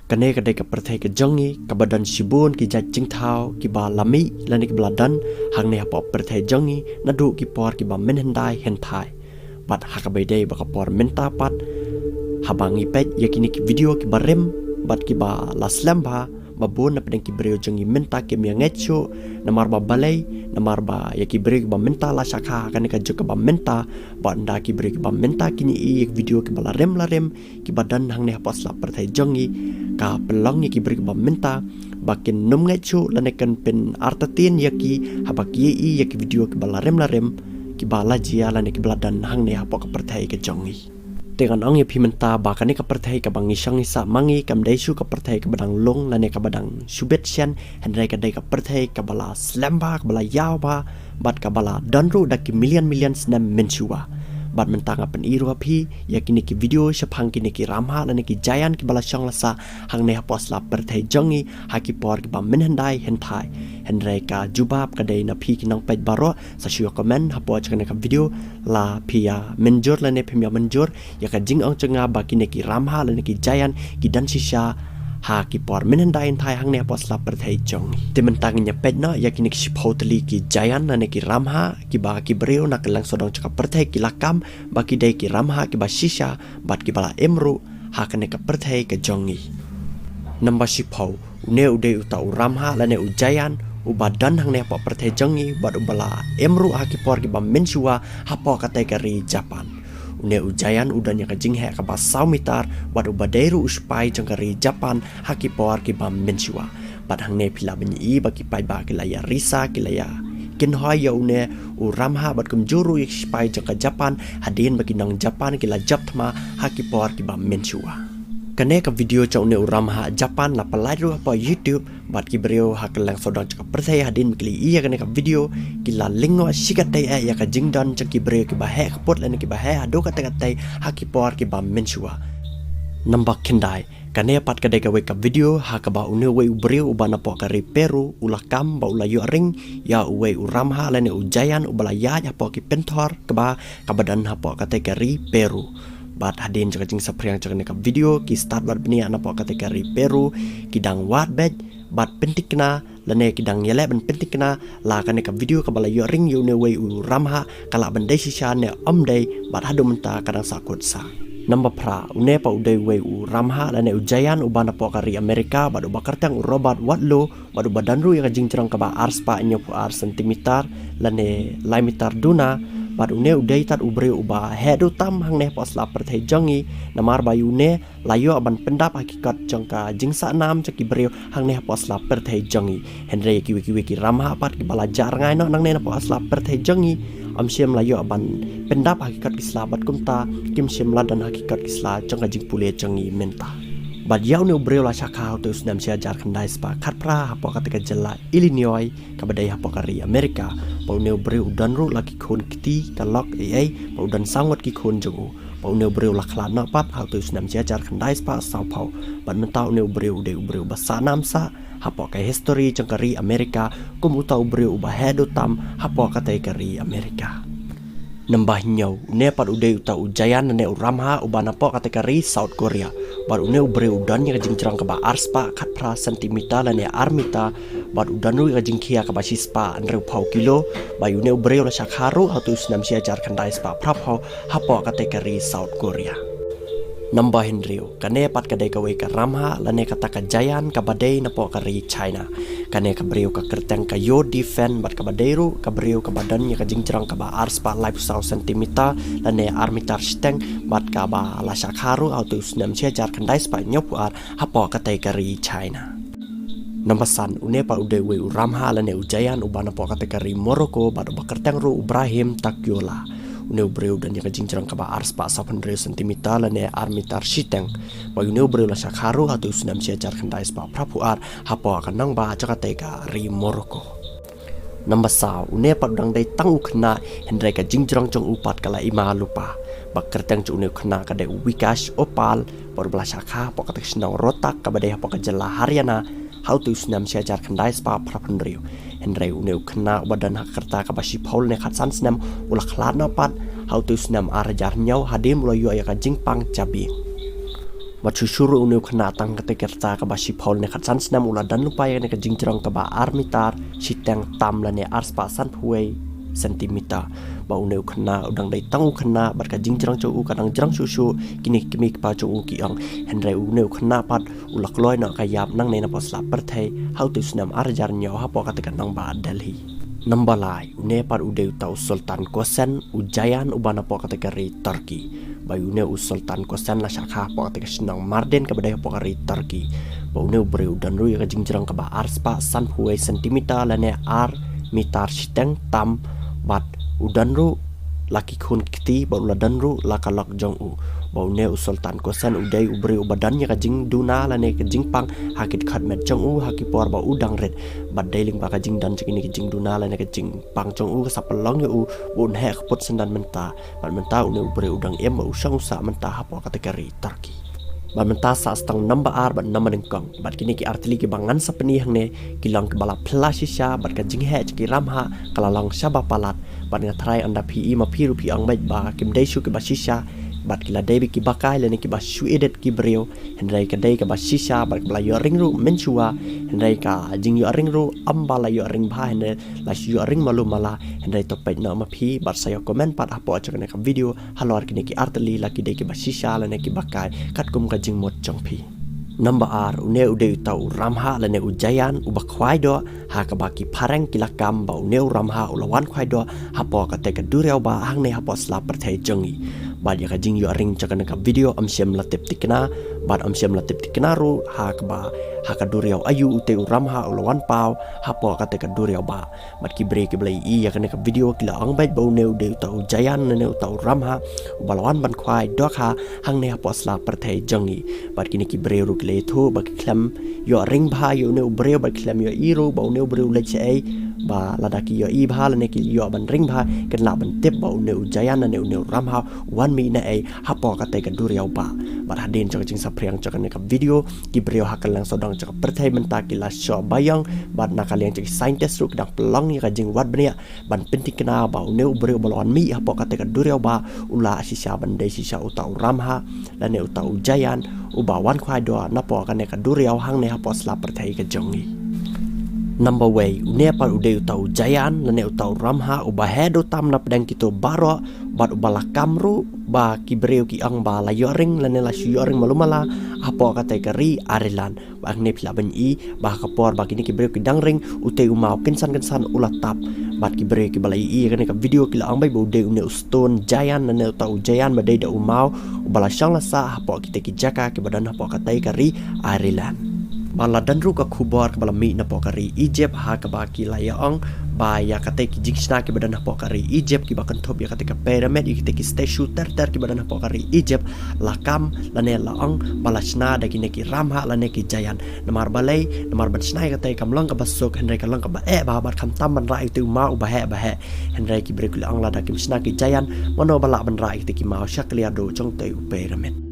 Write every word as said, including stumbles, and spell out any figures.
Kane ka dei ka pyrthei ka jong ngi, kaba don shibun ki jait jingthaw, kiba la mih, lane kiba la don, hangne hapoh pyrthei jong ngi, naduh ki por kiba mynhyndai hynthai. Bad ha kaba ïadei bad ka por mynta pat, haba ngi peit ïa kine ki video kiba rim, bad kiba la slem bha, ba bun na pdeng ki briew jong ngi mynta kim ïa ngeit shuh, namar ba balei, namar ba ïa ki briew kiba mynta la shakha, kane ka juk kaba mynta, bad ynda ki briew kiba mynta kin ïohi ïa ki video kiba la rim la rim, kiba don hangne hapoh sla pyrthei jong ngi, ka pynlong ïa ki briew kiba mynta, ba kin nym ngeit shuh lane kan pynartatien ïa ki, haba ki ïohi ïa ki video kiba la rim la rim, kiba la jia lane kiba la don hangne hapoh ka pyrthei ka jong ngi. Te ngan ong ïa phi mynta ba kane ka pyrthei kaba ngi shong ngi sah ma ngi kam dei shuh ka pyrthei kaba dang lung lane kaba dang shu bit shen, hynrei ka dei ka pyrthei kaba la slem bha, kaba la ïaw bha, bad kaba la don ruh da ki million million snem mynshuwa. Bad mynta nga pyni ruh ha phi ïa kine ki video shaphang kine ki ramhah lane ki giant kiba la shong la sah hangne hapoh sla pyrthei jong ngi ha ki por kiba mynhyndai hynthai. Hynrei ka jubab ka dei na phi ki nongpeit baroh, sa shu comment hapoh jong kane ka video, la phi ïa mynjur lane phim ïa mynjur ïa ka jingong jong nga ba kine ki ramhah lane ki giant ki don shisha ha ki por mynhyndai hynthai hangne hapoh sla pyrthei jong ngi. Te mynta ngin ïa peit noh ïa kine ki shiphew tylli ki giant lane ki ramhah kiba ki briew na kylleng sawdong jong ka pyrthei ki la kam ba ki dei ki ramhah kiba shisha bad kiba la im ruh ha kane ka pyrthei ka jong ngi. Number shiphew, une u dei uta u ramhah lane u giant uba don hangne hapoh pyrthei jong ngi bad uba la im ruh ha ki por kiba mynshuwa hapoh katei ka ri Japan. Une u giant u don ïa ka jingheh kaba saw mitar bad uba dei ruh u sipai jong ka ri Japan ha ki por kiba mynshuwa. Bad hangne phi lah ban ïohi ba ki paidbah ki la ïa risa, ki la ïa kynhoi ïa une u ramhah bad kumjuh ruh ïa ki sipai jong ka Japan, hadien ba ki nong Japan ki la jop thma ha ki por kiba mynshuwa. Kane ka video jong une u ramhah Japan la pynlait ruh hapoh YouTube, bad ki briew ha kylleng sawdong jong ka pyrthei hadien ba ki la ïohi ïa kane ka video, ki la lyngngoh shikaddei eh ïa ka jingdon jong ki briew kiba heh kput lane kiba heh haduh katta katta ha ki por kiba mynshuwa. Number khyndai, kane pat ka dei kawei ka video ha kaba une uwei u briew uba napoh ka ri Peru u la kam ba u la ïoh ring ïa uwei u ramhah lane u giant uba la ïaid hapoh ki pynthor kba kaba don hapoh katei ka ri Peru. Bad hadien jong ka jingsaphriang jong kane ka video, ki stad bad bniah napoh katei ka ri Peru ki dang wad beit bad pynthikna lane ki dang ïaleh ban pynthikna la kane ka video kaba la ïoh ring ïa une uwei u ramhah ka lah ban dei shisha ne ym dei, bad haduh mynta ka dang sahkut sah. Number phra, une pat u dei uwei u ramhah lane u giant uba napoh ka ri Amerika bad uba kyrteng u Robert Wadlow bad uba don ruh ïa ka jingjrong kaba arspah hynñiewphew ar centimeter lane lai mitar duna. Bad une u dei tad u briew uba heh duh tam hangne hapoh sla pyrthei jong ngi, namar ba ïa une la ïoh ban pyndap ha ki kot jong ka jingsahnam jong ki briew hangne hapoh sla pyrthei jong ngi. Hynrei ïa kiwei kiwei ki ramhah pat kiba la jah rngai noh nangne napoh sla pyrthei jong ngi, ym shym la ïoh ban pyndap ha ki kot ki sla bad kumta kim shym la don ha ki kot ki sla jong ka jingpule jong ngi mynta. Bad ïa une u briew la shakha ha utei u snem shi hajar khyndai spah khatphra hapoh katei ka jylla Illinois kaba dei hapoh ka ri Amerika. Bad une u briew u don ruh la ki khun kti ka lok ei ei, bad u don saw ngut ki khun jong u. Bad une u briew la khlad noh pat ha utei u snem shi hajar khyndai spah sawphew. Bad mynta une u briew u dei u briew ba sahnam sah hapoh ka history jong ka ri Amerika kum uta u briew uba heh duh tam hapoh katei ka ri Amerika. Number hynñiew, une pat u dei uta u giant lane u ramhah uba napoh katei ka ri South Korea. Bad une u briew u don ïa ka jingjrong kaba arspah khatphra centimeter lane ar mitar, bad u don ruh ïa ka jingkhia kaba shispah hynriewphew kilo. Bad une u briew la shakha ruh ha utei u snem shi hajar khyndai spah phraphew hapoh katei ka ri South Korea. Number hynriew, kane pat ka dei kawei ka ramhah lane kata ka giant kaba dei napoh ka ri China. Kane ka briew ka kyrteng ka Yo Difen bad kaba dei ruh ka briew kaba don ïa ka jingjrong kaba arspah laiphew saw centimeter lane ar mitar shiteng bad kaba la shakha ruh ha utei u snem shi hajar khyndai spah hynñiewphew ar hapoh katei ka ri China. Number san, une pat u dei uwei u ramhah lane u giant uba napoh katei ka ri Morocco bad uba kyrteng ruh u Brahim Takiola. Une u briew u don ïa ka jingjrong kaba arspah sawphew hynriew centimeter lane ar mitar shiteng. Bad une u briew la shakha ruh ha utei u snem shi hajar khyndai spah phraphew ar hapoh ka nongbah jong katei ka ri Morocco. Number saw, une pat u dang dei tang u khynnah, hynrei ka jingjrong jong u pat ka la ima lypa. Bad kyrteng jong une u khynnah ka dei u Vikash Opal, bad uba la shakha hapoh katei ka shnong Rohtak kaba dei hapoh ka jylla Haryana ha utei u snem shi hajar khyndai spah phraphew hynriew. Hynrei une u khynnah uba don ha ka rta kaba shiphew lane khatsan snem u la khlad noh pat ha utei u snem ar hajar hynñiew hadien ba u la ïoh ïa ka jingpang jabieng. Bad shuh shuh ruh une u khynnah tang katei ka rta kaba shiphew lane khatsan snem u la don lypa ïa kane ka jingjrong kaba ar mitar shiteng tam lane ar spah sanphew wei centimeter. Bad une u khynnah u dang dei tang u khynnah bad ka jingjrong jong u ka dang jrong shuh shuh, kine ki kmie ki kpa jong u ki ong. Hynrei une u khynnah pat u la kloi noh ka ïap nangne napoh sla pyrthei ha utei u snem ar hajar hynñiew hapoh katei ka nongbah Delhi. Number lai, une pat u dei uta u Sultan Kösen, u Giant uba napoh katei ka ri Turkey. Ba une u Sultan Kösen la shah kha hapoh katei ka shnong Mardin kaba dei hapoh ka ri Turkey. Ba une u briew u don ruh ïa ka jingjrong kaba ar spah sanphew wei centimeter lane ar mitar shiteng tam, bad u don ruh la ki khun ki kti bad u la don ruh la ka lok jong u. Ba une u Sultan Kösen u dei u briew uba don ïa ka jingduna lane ka jingpang ha ki dkhot met jong u ha ki por ba u dang rit. Bad dei lyngba ka jingdon jong kine ki jingduna lane ka jingpang jong u ka sa pynlong ïa u ba un heh kput syndon mynta. Bad mynta une u briew u dang im bad u shong u sah mynta hapoh katei ka ri Turkey. Bad mynta sa sdang number ar bad number nyngkong. Bad kine ki artylli kiba ngan sa pyni hangne ki long kiba la phylla shisha bad ka jingheh jong ki ramhah ka la long shaba palat. Bad nga tharai ynda phi i ma phi ruh phi ong beit ba kim dei shuh kiba shisha, bad ki la dei beit kiba kai lane kiba shu edit ki briew. Hynrei ka dei kaba shisha bad kaba la ïoh ring ruh mynshuwa. Hynrei ka jingïoh ring ruh ym ba la ïoh ring bha, hynrei la shu ïoh ring malu mala. Hynrei to peit noh ma phi bad sa ïoh comment pat hapoh jong kane ka video halor kine ki artylli la ki dei kiba shisha lane kiba kai katkum ka jingmut jong phi. Number ar, une u dei uta u ramhah lane u Giant uba khwai doh, ha kaba ki phareng ki la kam ba une u ramhah u la wan khwai doh hapoh katei ka duriaw bah hangne hapoh sla pyrthei jong ngi. Bad ïa ka jingïoh ring jong kane ka video ym shym la tip thikna, bad ym shym la tip thikna ruh ha kaba ha ka duriaw aïu utei u ramhah u la wan paw hapoh katei ka duriaw bah. Bad ki briew kiba la ïohi ïa kane ka video ki la ong beit ba une u dei uta u Giant lane uta u ramhah uba la wan ban khwai doh ha hangne hapoh sla pyrthei jong ngi. Bad kine ki briew ruh ki la ïathuh ba ki khlem ïoh ring bha ïa une u briew bad ki khlem ïohi ruh ba une u briew u leit shaei, ba lada ki ïohi bha lane ki ïoh ban ring bha kin lah ban tip ba une u Giant lane une u ramhah u wan mih naei hapoh katei ka duriaw bah. Bad hadien jong ka jingsaphriang jong kane ka video, ki briew ha kylleng sawdong jong ka pyrthei mynta ki la shoh baïong bad na ka liang jong ki scientist ruh ki dang pynlong ïa ka jingwad bniah ban pynthikna ba une u briew uba la wan mih hapoh katei ka duriaw bah u lah shisha ban dei shisha uta u ramhah lane uta u Giant uba wan khwai doh napoh kane ka duriaw hangne hapoh sla pyrthei ka jong ngi. Number wei, une pat u dei uta u Giant lane uta u ramhah uba heh doh tam na pdeng kito baroh, bad uba la kam ruh ba ki briew ki ong ba la ïoh ring lane la shu ïoh ring malu mala hapoh katei ka ri Ireland. Ba hangne phi lah ban i ba ha ka por ba kine ki briew ki dang ring, utei u maw kynsan kynsan u la tap. Bad ki briew kiba la ïohi ïa kane ka video ki la ong beit ba u dei une u stone giant lane uta u giant ba dei da u maw uba la shong la sah hapoh kitei ki jaka kiba don hapoh katei ka ri Ireland. Ba la don ruh ka khubor kaba la mih napoh ka ri Egypt ha kaba ki la ïa ong ba ïa katei ki jingshna kiba don hapoh ka ri Egypt kiba kynthup ïa katei ka pyramid, ïa katei ki statue ter ter kiba don hapoh ka ri Egypt, la kam lane la ong ba la shna da kine ki ramhah lane ki giant. Namar balei? Namar ban shna ïa katei kam long kaba suk, hynrei ka long kaba eh bha bad khamtam ban rah ïa utei u maw uba heh ba heh. Hynrei ki briew ki la ong lada kim shna ki giant, mano ba lah ban rah ïa kitei ki maw sha ka liar duh jong utei u pyramid.